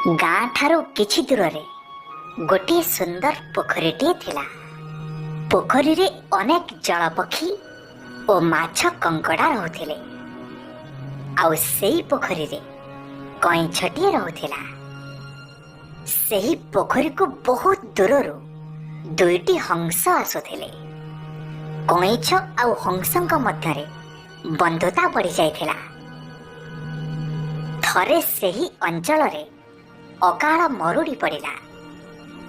ଗାଁ ଠାରୁ କିଛି ଦୂରରେ ଗୋଟିଏ ସୁନ୍ଦର ପୋଖରୀଟିଏ ଥିଲା। ପୋଖରୀରେ ଅନେକ ଜଳପକ୍ଷୀ ଓ ମାଛ କଙ୍କଡ଼ା ରହୁଥିଲେ। ଆଉ ସେଇ ପୋଖରୀରେ କଇଁଛଟିଏ ରହୁଥିଲା। ସେହି ପୋଖରୀକୁ ବହୁତ ଦୂରରୁ ଦୁଇଟି ହଂସ ଆସୁଥିଲେ। କଇଁଛ ଆଉ ହଂସଙ୍କ ମଧ୍ୟରେ ବନ୍ଧୁତା ବଢ଼ିଯାଇଥିଲା। ଥରେ ସେହି ଅଞ୍ଚଳରେ ଅକାଳ ମରୁଡ଼ି ପଡ଼ିଲା।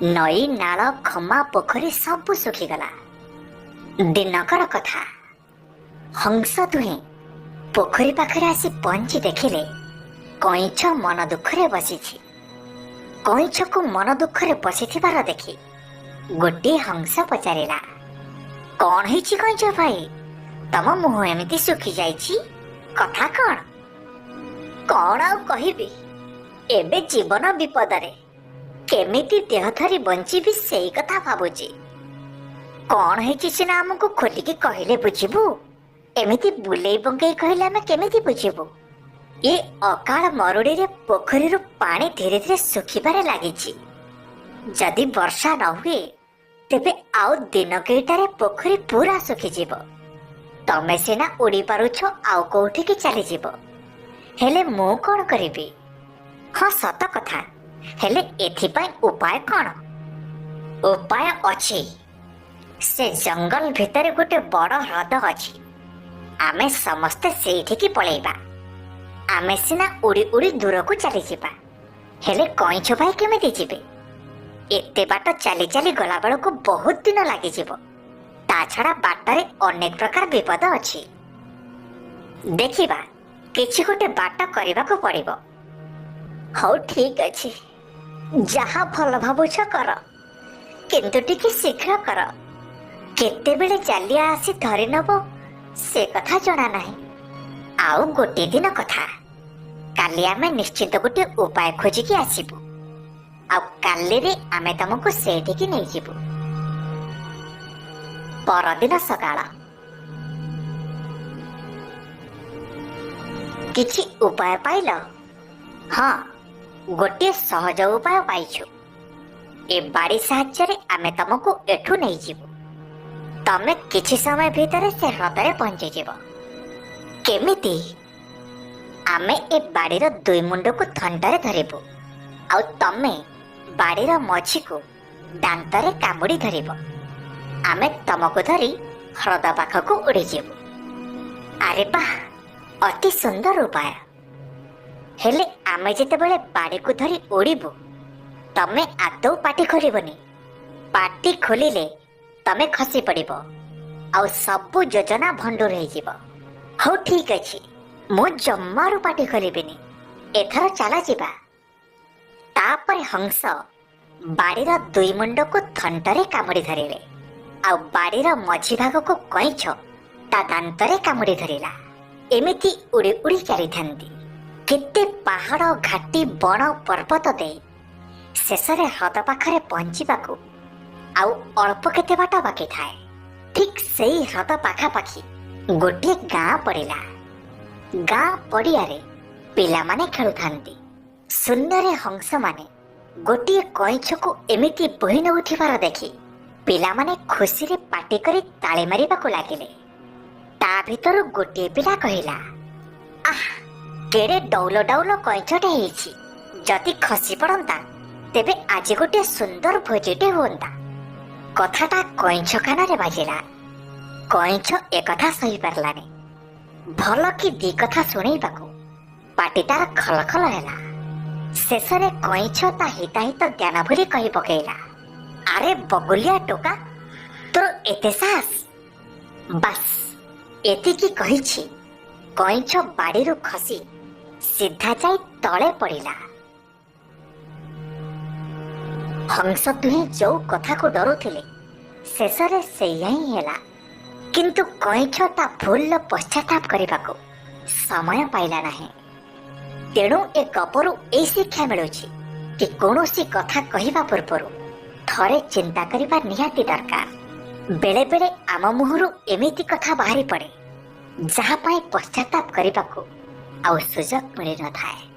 ନଈ, ନାଳ, ଖମା, ପୋଖରୀ ସବୁ ଶୁଖିଗଲା। ଦିନକର କଥା, ହଂସ ଦୁହେଁ ପୋଖରୀ ପାଖରେ ଆସି ପହଞ୍ଚି ଦେଖିଲେ କଇଁଛ ମନ ଦୁଃଖରେ ବସିଛି। କଇଁଛକୁ ମନ ଦୁଃଖରେ ବସିଥିବାର ଦେଖି ଗୋଟିଏ ହଂସ ପଚାରିଲା, "କଣ ହେଇଛି କଇଁଛ ଭାଇ? ତମ ମୁହଁ ଏମିତି ଶୁଖି ଯାଇଛି, କଥା କଣ?" "କଣ ଆଉ କହିବି, ଏବେ ଜୀବନ ବିପଦରେ। କେମିତି ଦେହ ଧରି ବଞ୍ଚିବି, ସେଇ କଥା ଭାବୁଛି।" "କଣ ହେଇଛି ସିନା ଆମକୁ ଖୋଲିକି କହିଲେ ବୁଝିବୁ। ଏମିତି ବୁଲେଇ ବଙ୍କେଇ କହିଲେ ଆମେ କେମିତି ବୁଝିବୁ?" "ଏ ଅକାଳ ମରୁଡ଼ିରେ ପୋଖରୀରୁ ପାଣି ଧୀରେ ଧୀରେ ଶୁଖିବାରେ ଲାଗିଛି। ଯଦି ବର୍ଷା ନ ହୁଏ, ତେବେ ଆଉ ଦିନ କେଇଟାରେ ପୋଖରୀ ପୁରା ଶୁଖିଯିବ। ତମେ ସିନା ଉଡ଼ି ପାରୁଛ, ଆଉ କୋଉଠିକି ଚାଲିଯିବ, ହେଲେ ମୁଁ କଣ କରିବି?" "ହଁ, ସତ କଥା। ହେଲେ ଏଥିପାଇଁ ଉପାୟ କଣ?" "ଉପାୟ ଅଛି। ସେ ଜଙ୍ଗଲ ଭିତରେ ଗୋଟେ ବଡ଼ ହ୍ରଦ ଅଛି। ଆମେ ସମସ୍ତେ ସେଇଠିକି ପଳେଇବା। ଆମେ ସିନା ଉଡ଼ି ଉଡ଼ି ଦୂରକୁ ଚାଲିଯିବା, ହେଲେ କଇଁଛ ଭାଇ କେମିତି ଯିବେ? ଏତେ ବାଟ ଚାଲି ଚାଲି ଗଲାବେଳକୁ ବହୁତ ଦିନ ଲାଗିଯିବ। ତା ଛଡ଼ା ବାଟରେ ଅନେକ ପ୍ରକାର ବିପଦ ଅଛି। ଦେଖିବା, କିଛି ଗୋଟେ ବାଟ କରିବାକୁ ପଡ଼ିବ।" "ହଉ, ଠିକ ଅଛି। ଯାହା ଭଲ ଭାବୁଛ କର, କିନ୍ତୁ ଟିକେ ଶୀଘ୍ର କର। କେତେବେଳେ ଜାଲିଆ ଆସି ଧରି ନବ, ସେ କଥା ଜଣା ନାହିଁ। ଆଉ ଗୋଟିଏ ଦିନ କଥା। କାଲି ଆମେ ନିଶ୍ଚିତ ଗୋଟିଏ ଉପାୟ ଖୋଜିକି ଆସିବୁ, ଆଉ କାଲିରେ ଆମେ ତମକୁ ସେଇଠିକି ନେଇଯିବୁ।" ପରଦିନ ସକାଳ। "କିଛି ଉପାୟ ପାଇଲ?" "ହଁ, ଗୋଟିଏ ସହଜ ଉପାୟ ପାଇଛୁ। ଏ ବାଡ଼ି ସାହାଯ୍ୟରେ ଆମେ ତମକୁ ଏଠୁ ନେଇଯିବୁ। ତମେ କିଛି ସମୟ ଭିତରେ ସେ ହ୍ରଦରେ ପହଞ୍ଚିଯିବ।" "କେମିତି?" "ଆମେ ଏ ବାଡ଼ିର ଦୁଇ ମୁଣ୍ଡକୁ ଥଣ୍ଟରେ ଧରିବୁ, ଆଉ ତମେ ବାଡ଼ିର ମଝିକୁ ଦାନ୍ତରେ କାମୁଡ଼ି ଧରିବ। ଆମେ ତମକୁ ଧରି ହ୍ରଦ ପାଖକୁ ଉଡ଼ିଯିବୁ।" "ଆରେ ବାଃ, ଅତି ସୁନ୍ଦର ଉପାୟ। ହେଲେ ଆମେ ଯେତେବେଳେ ବାଡ଼ିକୁ ଧରି ଉଡ଼ିବୁ, ତମେ ଆଦୌ ପାଟି ଖୋଲିବନି। ପାଟି ଖୋଲିଲେ ତମେ ଖସି ପଡ଼ିବ, ଆଉ ସବୁ ଯୋଜନା ଭଣ୍ଡୁର ହେଇଯିବ।" "ହଉ, ଠିକ ଅଛି। ମୁଁ ଜମାରୁ ପାଟି ଖୋଲିବିନି। ଏଥର ଚାଲ ଯିବା।" ତାପରେ ହଂସ ବାଡ଼ିର ଦୁଇ ମୁଣ୍ଡକୁ ଥଣ୍ଟରେ କାମୁଡ଼ି ଧରିଲେ, ଆଉ ବାଡ଼ିର ମଝି ଭାଗକୁ କଇଁଛ ତା ଦାନ୍ତରେ କାମୁଡ଼ି ଧରିଲା। ଏମିତି ଉଡ଼ି ଉଡ଼ି ଚାଲିଥାନ୍ତି। କେତେ ପାହାଡ଼, ଘାଟି, ବଣ, ପର୍ବତ ଦେଇ ଶେଷରେ ହ୍ରଦ ପାଖରେ ପହଞ୍ଚିବାକୁ ଆଉ ଅଳ୍ପ କେତେ ବାଟ ବାକି ଥାଏ। ଠିକ୍ ସେଇ ହ୍ରଦ ପାଖାପାଖି ଗୋଟିଏ ଗାଁ ପଡ଼ିଲା। ଗାଁ ପଡ଼ିଆରେ ପିଲାମାନେ ଖେଳୁଥାନ୍ତି। ଶୂନ୍ୟରେ ହଂସମାନେ ଗୋଟିଏ କଇଁଛକୁ ଏମିତି ବୋହି ନେଉଥିବାର ଦେଖି ପିଲାମାନେ ଖୁସିରେ ପାଟି କରି ତାଳି ମାରିବାକୁ ଲାଗିଲେ। ତା ଭିତରୁ ଗୋଟିଏ ପିଲା କହିଲା, "ଆଃ, କେଡ଼େ ଡଉଲ ଡଉଲ କଇଁଛଟେ ହେଇଛି। ଯଦି ଖସି ପଡ଼ନ୍ତା, ତେବେ ଆଜି ଗୋଟିଏ ସୁନ୍ଦର ଭୋଜିଟେ ହୁଅନ୍ତା।" କଥାଟା କଇଁଛ କାନରେ ବାଜିଲା। କଇଁଛ ଏକଥା ସହିପାରିଲାନି। ଭଲ କି ଦି କଥା ଶୁଣେଇବାକୁ ପାଟି ତାର ଖଲ ଖଲ ହେଲା। ଶେଷରେ କଇଁଛ ତା ହିତାହିତ ଜ୍ଞାନ ଭୁଲି କହି ପକେଇଲା, "ଆରେ ବଗୁଲିଆ ଟୋକା, ତୋର ଏତେ ସାହସ?" ବାସ୍, ଏତିକି କହିଛି, କଇଁଛ ବାଡ଼ିରୁ ଖସି ସିଧା ଯାଇ ତଳେ ପଡ଼ିଲା। ହଂସ ଦୁହେଁ ଯୋଉ କଥାକୁ ଡରୁଥିଲେ, ଶେଷରେ ସେଇଆ ହିଁ ହେଲା। କିନ୍ତୁ କଇଁଛ ତା ଭୁଲର ପଶ୍ଚାତାପ କରିବାକୁ ସମୟ ପାଇଲା ନାହିଁ। ତେଣୁ ଏ ଗପରୁ ଏଇ ଶିକ୍ଷା ମିଳୁଛି କି କୌଣସି କଥା କହିବା ପୂର୍ବରୁ ଥରେ ଚିନ୍ତା କରିବା ନିହାତି ଦରକାର। ବେଳେ ବେଳେ ଆମ ମୁହଁରୁ ଏମିତି କଥା ବାହାରି ପଡ଼େ, ଯାହା ପାଇଁ ପଶ୍ଚାତାପ କରିବାକୁ ଆଉ ସୁଯୋଗ ମିଳିନଥାଏ।